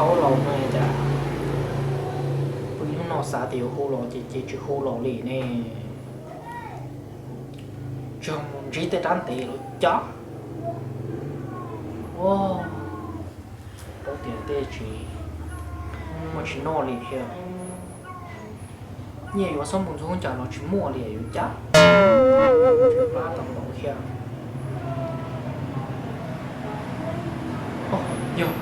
Paub los no cas, pw hnub no xav tias yuav hu los ces ces tsis hu los li ne. Tsis mus ntsib tej rab ntev los cas. Paub tias tej tsis muaj tsis noj li thiab. Nyiaj yuav xob mus ntxub cas los tsis muaj li yuav cas. Pab tau npaum thiab. Yog,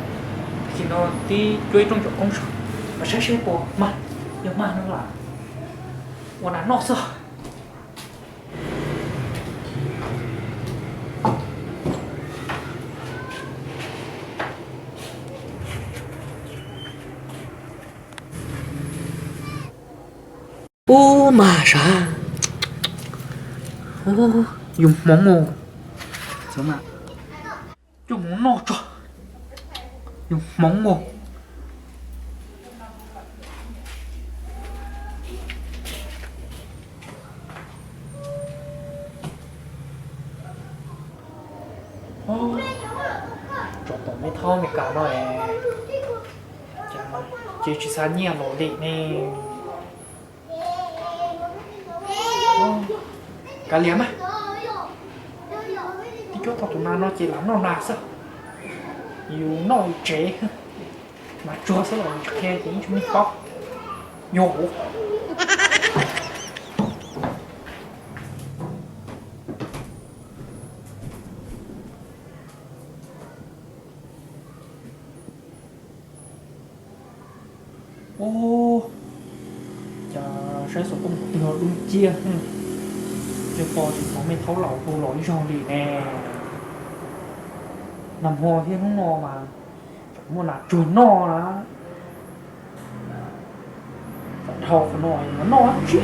tag kis no tib cuab ib rooj cov koob saum, mas saib seb puas mag, yog mag no las ua nas noj xwb. Ub, mag sav, yus hmoov mus, coj mus noj tso, yus hmoov mus. Tso tom me thaub Amelikas no es, ces tsis xa nyiaj los li ne. Kav liam mas, tib cuab tau tus nas no ces lam noj nas xwb, yus noj yus tsev, nas tsuag xwb los tsis qhia ces yeej tsis muaj paub. Yog. Ub, cas saib xov tooj twg dub ciaj, yog pom tsis tau me thaub laus hu los ib zaug li ne. Nag hmo thiab hnub no mas tseem muaj nas tsuag noj na. Txawm dhau qhov no yuav noj dab tsi?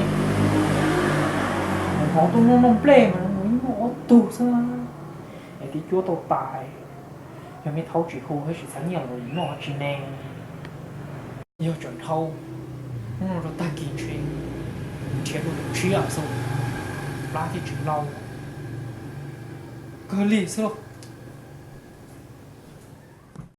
Hnov tuaj noj noj nplej mas mus ib muaj ob tug xwb, es tib cuab tau tas. Yog me thaub tsis hu thiab tsis txav nyiaj los noj dab tsi ne? Yog tseem dhau, hnub no rau tag kis ntshe nrhiav dua tus tshiab xwb, plab thiaj tsis lau. Kawg li xwb.